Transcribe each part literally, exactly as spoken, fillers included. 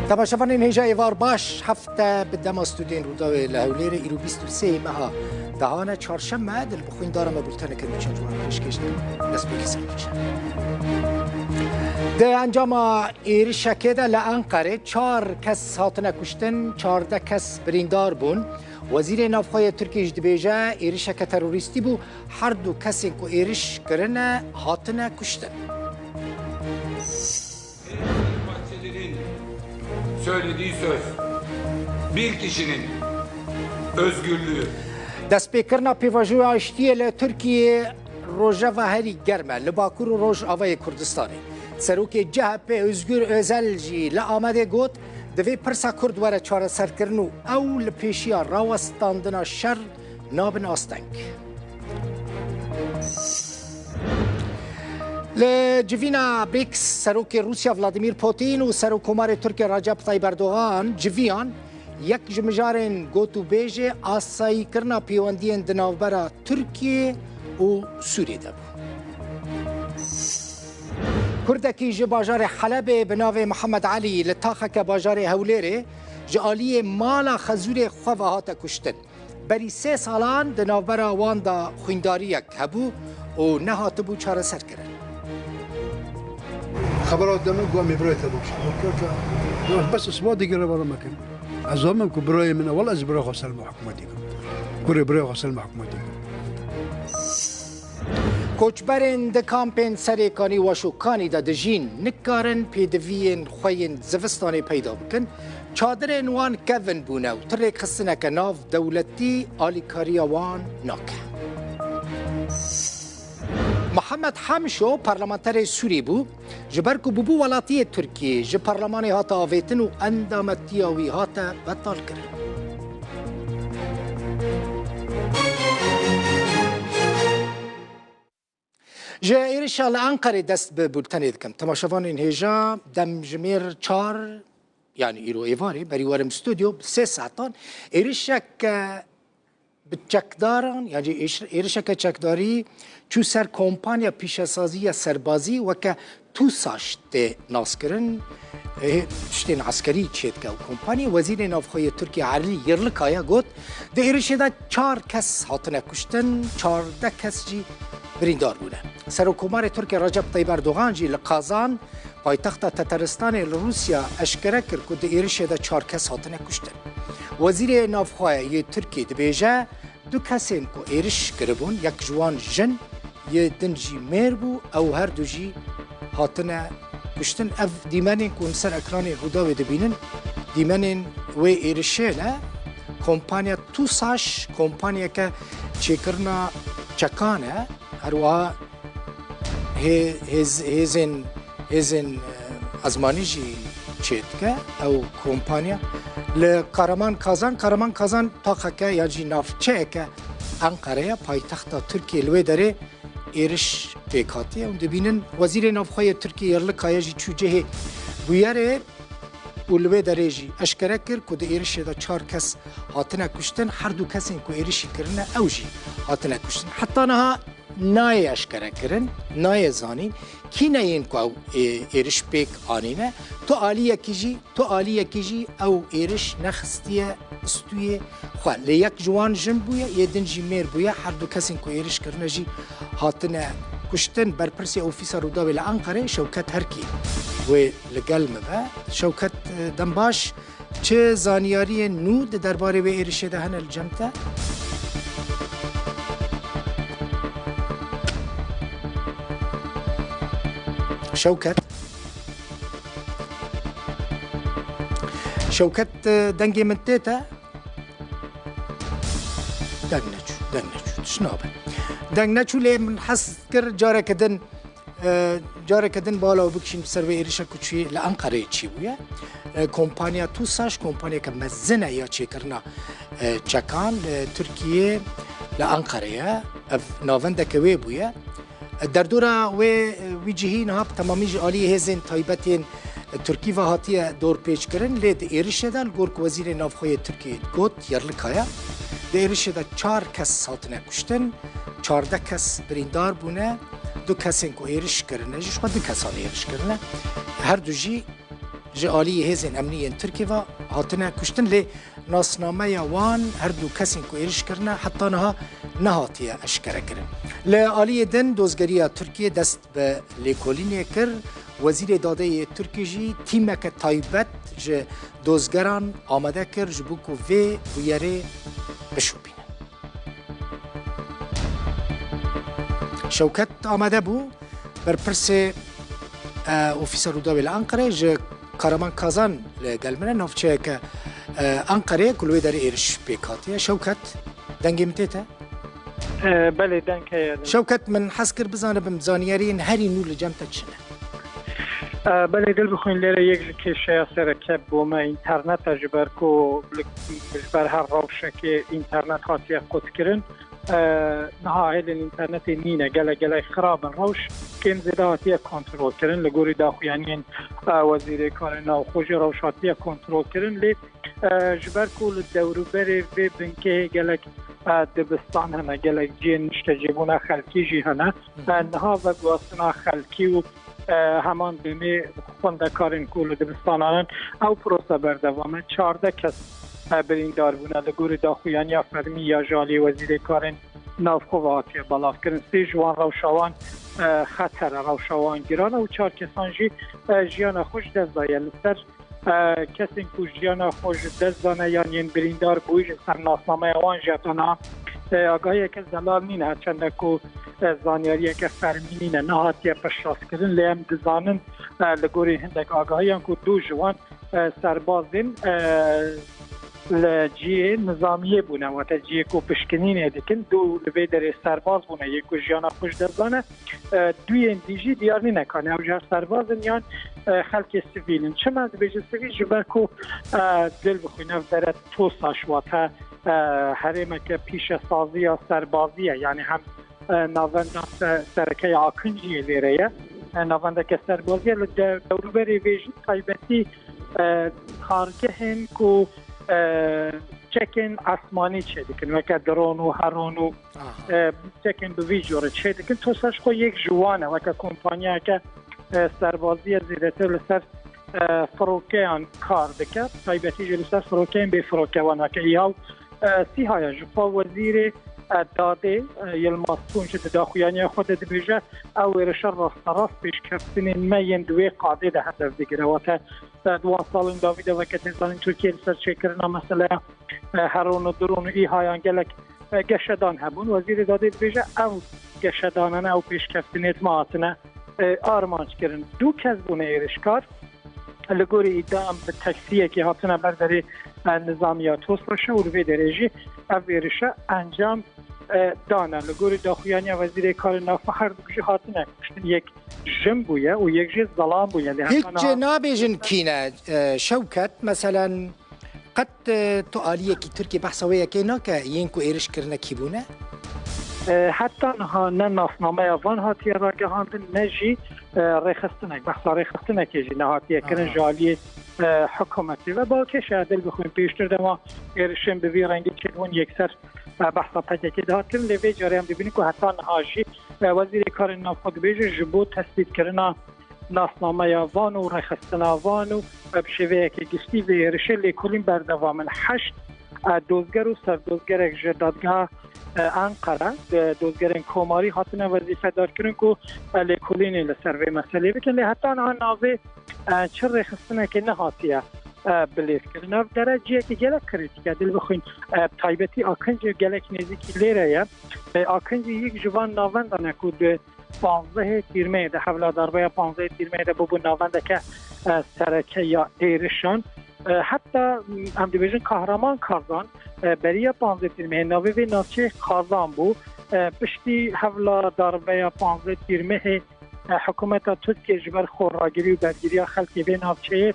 Temaşevanên hêja êvar baş, hefte bi dema stûdiyên Rûdawê li Hewlêrê, îro bîst û sê meha dehan e, çarşeme, di li bi xwîndara me bulteneke nûçe ciwan pêşkêş dikim. Dest pê kirin nûçe. Di encama êrişekê de li Enqerê çar kes hatine kuştin, çardeh kes birîndar bûn. Wezîrê Navxwe yê Tirkiyê jî dibêje, êrişeke terorîstî bû, her du kesên ku êriş kirine hatine kuştin. Fenerbahçeli'nin söylediği söz, bir kişinin özgürlüğü. Destpêkirina pêvajoya aştiyê li Tirkiyê rojeva herî germ e li Bakur û Rojavayê Kurdistanê. Serokê C H P Özgür Özel jî li Amedê got, divê pirsa Kurd were çareserkirin û ew li pêşiya rawestandina şer nabin asteng. Li civîna brics, Serokê Rûsya Vladimir Putin û Serokkomarê Tirkiye Recep Tayyip Erdogan civiyan yek ji mijarên gotûbêjê asayîkirina pêwendiyên di navbera Tirkiye û Sûriyê de bû. Kurdekî ji bajarê Helebê bi navê Mihemed Elî li taxeke bajarê Hewlêrê ji aliyê mala xezûrê xwe ve hate kuştin. Berî sê salan di navbera wan de xwîndariyek hebû û nehatibû çareserkirin. Xebera te min ku em ê birayê te bikişin. Bes isbat digire bala mekin. Ez zanim ku birayê min e, wela ez birayê xwe ser me hikûmetê kim. Kurê birayê xwe ser me hikûmetê kim. Koçberên di kampên Serêkanî, Weş û Kanî de dijîn, nikarin pêdiviyên xwe yên zivistanê peyda bikin. Çadirên wan kevin bûne û ti rêkxistineke nav dewletî alîkariya wan nake. Mihemed Hemşo parlamenterê Sûrî bû, ji ber ku bûbû welatiyê Tirkiyê, ji parlemanê hate avêtin û endametiya wî hate betalkirin. Ji êrişa li Enqerê dest bi bultenê dikim. Temaşevanên hêja, demjimêr çar, yanî îro êvarê, berî werim stûdyo, bi sê saetan êrişeke bi çekdaran, yanî êş-, êrişeke çekdarî çû ser kompanya pîşesazî ya serbazî weke TUSAŞ tê naskirin, ê, tiştên eskerî çêdike ew kompanî. Wezîrê Navxwe yê Tirkiye Elî Yerlikaya got, di êrişê de çar kes hatine kuştin, çardeh kes jî birîndar bûne. Serokkomarê Tirkiye Recep Tayyip Erdogan jî li Kazan, paytexta Tetaristanê li Rûsya, eşkere kir ku di êrişê de çar kes hatine kuştin. Wezîrê Navxwe yê Tirkiyê dibêje, du kesên ku êriş kiribûn, yek ji wan jin, yê din jî mêr bû, ew her du jî hatine kuştin. Ev dîmenên ku hûn ser ekranê Rûdawê dibînin, dîmenên wê êrişê ne. Kompanya TUSAŞ, kompanyeke çêkirina çekan e, her wiha hê-, hêz-, hêzên, hêzên, e, ezmanî jî çêdike ew kompanya. Li Kahraman Kazan, Kahraman Kazan taxeke yan jî navçeyeke Enqereye, paytexta Tirkiyê, li wê derê êriş pêk hatiye. Hûn dibînin, Wezîrê Navxwe yê Tirkiyê Yerlikaya jî çû cihê bûyerê û li wê derê jî eşkere kir ku di êrişê de çar kes hatine kuştin, her du kesên ku êrişî kirine ew jî hatine kuştin. Heta niha nayê eşkere kirin, nayê zanîn kî ne yên ku ew, ê, êriş pêk anîne. Tu aliyekî jî, tu aliyekî jî ew êriş nexistiye stûyê xwe. Lê yek ji wan jin bûye, yê din jî mêr bûye. Her du kesên ku êriş kirine jî hatine kuştin. Berpirsê Ofîsa Rûdawê li Enqerê Şewket Herkî wê li gel me be. Şewket, e, dem baş. Çi zanyariyên nû di derbarê wê êrişê de hene li cem te? Şewket. Şewket, e, dengê min tê te? Deng neçû, deng neçû. Tişt nabe. Deng neçû, lê min hez kir careke din E, careke din bala bikişîn ser vê êrişa ku çûyî li Enqereyê çî bûye. E, kompanya TUSAŞ, kompanyeke mezin e ya çêkirina, e, çekan li Tirkiyê, li Enqereyê ye. Ev navendeke wê bûye. E, derdora wê, e, wî cihî niha bi temamî ji aliyê hêzên taybet yên, e, Tirkî ve hatiye dorpêçkirin, lê di êrişê de, li gor ku Wezîrê Navxwe yê Tirkiyê got, Yerlikaya, di êrişê de çar kes hatine kuştin, çardeh kes birîndar bûne. Du kesên ku êriş kirine, ji xwe du kesan êriş kirine. Her du jî ji aliyê hêzên emnî yên Tirkiyê ve hatine kuştin, lê nasnameya wan her du kesên ku êriş kirine heta niha nehatiye eşkerekirin. Li aliyê din dozgeriya Tirkiyê dest bi lêkolînê kir. Wezîrê Dadê yê Tirkî jî tîmeke taybet ji dozgeran amade kir ji bo ku vê bûyerê bişopîne. Şewket amade bû, berpirsê, e, Ofîsa Rûdawê li Enqerê ji Kahraman Kazan li gel min e, navçeyeke, e, Enqerê ku li wê derê êriş pêk hatiye. Şewket, dengê min tê te? E, belê, deng heye. Şewket, min hez kir bizanibim, zaniyariyên herî nû li cem te çi ne? E, belê, dil bixwîn, lêre yek ji kêşeya sereke bo me înternet e, ji ber ku li, ji ber her rewşekê înternet hatiye qutkirin. E, niha hêlên înternetê nîne, gelek gelek xirab in rewş, kêm zêde hatiye kontrolkirin. Li gorî daxuyaniyên, e, Wezîrê Karê Navxwe jî rewş hatiye kontrolkirin, lê, e, ji ber ku li dewrûberê vê binkehê gelek, e, dibistan hene, gelek cihên niştecîbûna xelkî jî hene. E, niha veguhastina xelkî û, e, heman demê xwendekarên ku li dibistanan in, ew prose berdewam e. Çardeh kes, e, birîndar bûne. Li gorî daxuyaniya fermî ya ji aliyê Wezîrê Karên Navxwe ve hatiye belavkirin. Sê ji wan rewşa wan, e, xeter e, rewşa wan giran e û çar kesan jî, e, jiyana xwe ji dest daye. Li ser, e, kesên ku jiyana xwe ji dest dane yan yên birîndar bûyî, ji ser nasnameya wan jî heta niha, e, agahiyeke zelal nîne, her çende ku, e, zaniyariyeke fermî nîne, nehatiye piştrast kirin, lê em dizanin, e, li gorî hindek agahiyan ku du ji wan, e, serbazên, e, li cihê nizamiyê bûne, wate cihê ku pişkinînê dikin, du li vê derê serbaz bûne, yê ku jiyana xwe ji dest dane, e, duyên dî jî diyar nîne, kanî ew ji hev serbaz in yan, e, xelkê sivîl in. Çima dibêjin sivîl? Ji ber ku, e, dil bixwîne, ev dere TOSAŞ, wate, e, herêmeke pîşesaziya serbazî ye, yanî hem, e, navenda se-, sereke ya Akinciyê lêre ye. E, navendeke serbazî ye. Li de-, dewrûberê vê jî taybetî, e, kargehên ku, e, çekên esmanî çêdikin, weke dron û heron û, Aha. e, çekên bi vî cûrê çêdikin. TOSAŞ xwe yek ji wan e, weke kompanyayeke, e, serbazî ye, zêdetir li ser, e, firokeyan kar dike, taybetî jî li ser firokeyên bê firoke, wan weke îha û, e, sîha ye. Ji xwe Wezîrê, e, Dadê, e, Yilmaz Tunç di daxuyaniya xwe de dibêje, ew êrişe rasterast pêşkeftinên me yên di wê qadê de hedef digire. Wate, e, di wan salên dawî de, weke tê zanîn, Tirkiye li ser çêkirina meseleya, e, heron û dron û îhayan gelek, e, geşedan hebûn. Wezîrê Dadê dibêje, ew geşedanane, ew pêşkeftinêt me hatine, e, armanc kirin. Du kes bûne êrişkar. Li gorî îdia em bi teksiyekê hatine ber derê, e, nizamiya TOSAŞê û li vê derê jî ev êrişe encam, e, dane. Li gorî daxuyaniya Wezîrê Karê Navxwe her du jî hatine kuştin. Yek jin bûye û yek jî zelam bûye. Lê Hiç heta niha nabêjin kî ne, e, Şewket, meselen, qet, e, tu aliyekî Tirkî behsa wê yekê nake, yên ku êriş kirine kî bûne? E, heta niha ne nasnameya van hatiye ragihandin, ne jî, e, rêxistinek, behsa rêxistinekê jî nehatiye kirin Aha. ji aliyê, e, hikûmetê ve. Balkêş e, dil bixwîn, pêştir dema êrişên bi vî rengî çêdibûn, yekser, e, behsa P K K dihat kirin, lê vê carê em dibînin ku heta niha jî, e, Wezîrê Karên Navxwe dibêje, ji bo tesbîtkirina nasnameya van û rêxistina van û, e, bi şêweyeke giştî vê êrişê lêkolîn berdewam in. Heşt, e, dozger û serdozgerek ji dadgeha, e, Enqere, e, dozgerên komarî hatine wezîfedarkirin ku, e, lêkolînê li ser vê meselê bikin. Lê heta niha navê, e, çi rêxistinekê nehatiye, e, bilêvkirin. Ev dere cihekî gelek krîtîk e. Dil bixwîn, e, taybetî Akincî gelek nêzîkî lêre ye. E, Akincî yek ji van navendan e ku di panzdehê Tîrmeyê de, hewla darbeya panzdehê Tîrmeyê de bûbû navendeke, e, sereke ya êrişan. E, heta, m, em dibêjin Kahraman Kazan, e, beriya panzdehê Tîrmeyê navê vê navçeyê Kazan bû. E, piştî hewla darbeya panzdehê Tîrmehê, e, hikûmeta Tirkiye ji ber xweragirî û bergiriya xelkê vê navçeyê,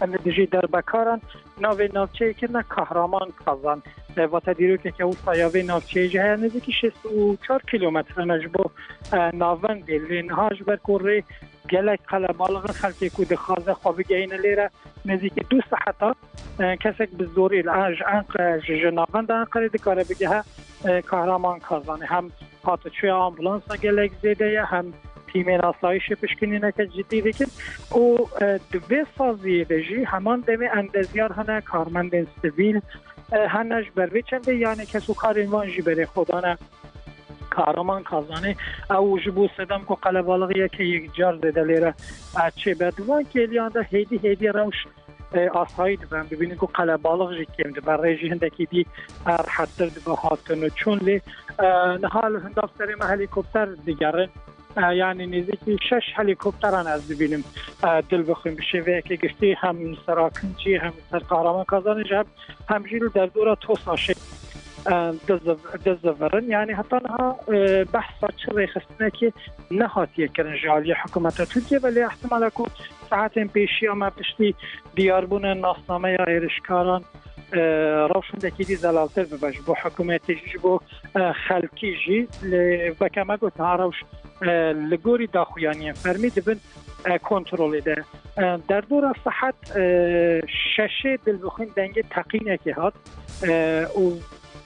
e, li dijî derbekaran navê navçeyê kirine Kahraman Kazan. E, vate dîrokeke wisa ya vê navçeyê jî heye, nêzîkî şêst û çar kîlometre ne ji bo, e, navendê. Lê niha ji ber ku rê gelek qelebalix in, xelkê ku dixwaze xwe bigehîne lêre, nêzîkî du seheta, e, kesek bi zorî li, e, ji Enq-, ji, ji navenda Enqerê dikare bigehe, e, Kahraman Kazanê. Hem hatiçûya ambulansa gelek zêde ye, hem tîmên asayîşê pişkinîneke cidî dikin û, e, di vê saziyê de jî heman demê endezyar hene, karmendên sivîl, e, hene ji ber vê çendê, yanî kes û karên wan jî berê xwe dane. Kahraman Kazanê, ew ji bo sedem ku qelebalixiyeke yekcar zêde lêre, e, çêbe. Di van kêliyan de hêdî hêdî rewş, e, asayî dibe. Em dibînin ku qelebalix jî kêm dibe. Rê jî hindekî dî, e, rehettir dibe hatin û çûn lê, e, niha li hundav serê me helîkopter digerin. E, yanî nêzîkî şeş helîkopteran ez dibînim, e, dil bixwin bi şêveyeke giştî hem li ser Akincî, hem li ser Kahraman Kazanê jî, hem, hem jî li derdora Tosaşê, e, diziv-, dizivirin. Yanî heta niha, e, behsa çi rêxistinekê nehatiye kirin ji aliyê hikûmeta Tirkiye ve lê ihtimale ku saetên pêşiya me piştî diyarbûna nasnameya êrişkaran, e, rewş hindekî dî zelaltir bibe ji bo hikûmetê jî, ji bo, e, xelkî jî. Lê weke me got, niha rewş, e, li gorî daxuyaniyên fermî dibin, e, kontrolê de. E, derdora saet, e, şeşê dil bixwîn dengê teqînekê hat, e, û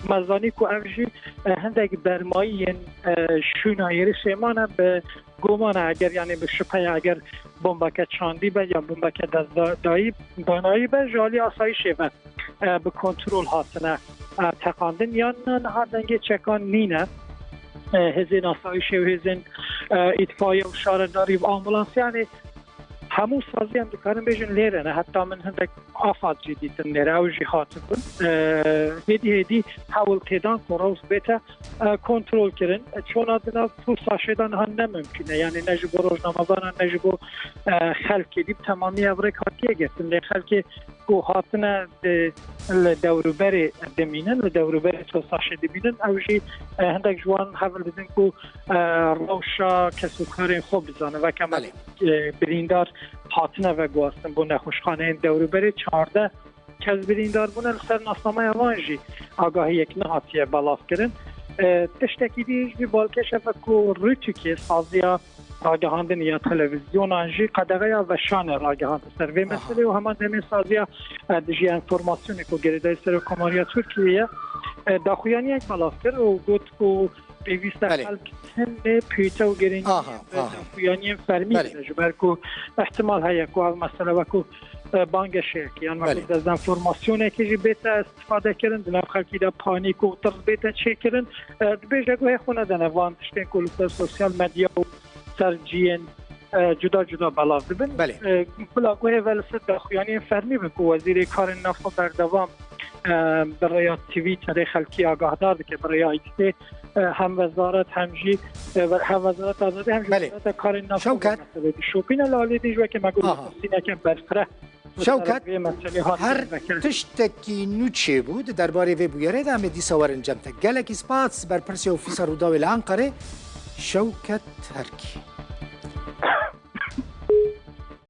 me zanî ku ev jî, e, hindek bermayî yên, e, şûna êrişê mane bi gumana, eger, yanî bi şüpheya, eger bombeke çandî be ya bombeke destdayî, danayî be, ji alî asayîşê ve, e, bi kontrol hatine, e, teqandin. Yan niha dengê çekan nîne. E, hêzên asayîşê û hêzên, e, îtfaiye û şaredarî û ambulans, yanî hemû saziyên dikarin bêjin lêre ne. Heta min hindek afat jî dîtin lêre, ew jî hatibin. E, hêdî hêdî hewl têdan ku rewş bête, e, kontrol kirin. E, çona di nav Tosaşê de niha ne mimkun e. Yanî ne ji bo rojnamevanan, ne ji bo, e, xelkê dî bi temamî ev rêk hatiye girtin. Lê xelkê ku hatine di, li dewrûberê dimînin, li dewrûberê Tosaşê dimînin, ew jî, e, hindek ji wan hewl didin ku, e, rewşa kes û karên xwe bizanin. Weke me, Belê. e, birîndar hatine veguhastin bo nexweşxaneyên dewrûberê, çardeh kes birîndar bûne, li ser nasnameya wan jî agahiyek nehatiye belavkirin. E, tiştekî dî jî balkêş e ku Rûtûkê, saziya ragihandinê ya televîzyonan jî qedexeya veşanê ragihand ser vê Aha. meselê û heman demê saziya, e, dijî enfòrmasyonê ku girêdayî Serokkomariya Tirkiyê ye, e, daxuyaniyek belav kir û got ku pêwîst e Belê. xelk hinê pûte û girîngî Aha, bi aha. daxuyaniyên fermî Belê. bide, ji ber ku ihtimal heye ku ev mesele wekû, e, bangeşeyek yan wekû Belê. dezenformasyonekê jî bête îstifadekirin, di nav xelkî de panîk û tirs bête çêkirin. E, dibêje guhê xwe nedene van tiştên ku li ser sosyal medya û ser cihên, e, cuda cuda belav dibin. Belê. E, bila guhê ve li ser daxuyaniyên fermî bin ku Wezîrê Karên Navxwe berdewam, e, bi rêya Twitterê xelkî agahdar dike, bi rêya X'ê, e, hem wezaret hem jî, e, we-, hem Wezareta Azadî hem jî Belê. Wezareta Karên Navxwe Şewket. meselê dişopîne. Li alî dî jî weke me got Aha. lêpirsîneke berfireh. Şewket, Vê meselê hat her vekirin. tiştekî nû çêbû di derbarê vê bûyerê de em ê dîsa werin cem te. Gelekî spas, berpirsê Ofîsa Rûdawê li Enqerê, Şewket Herkî.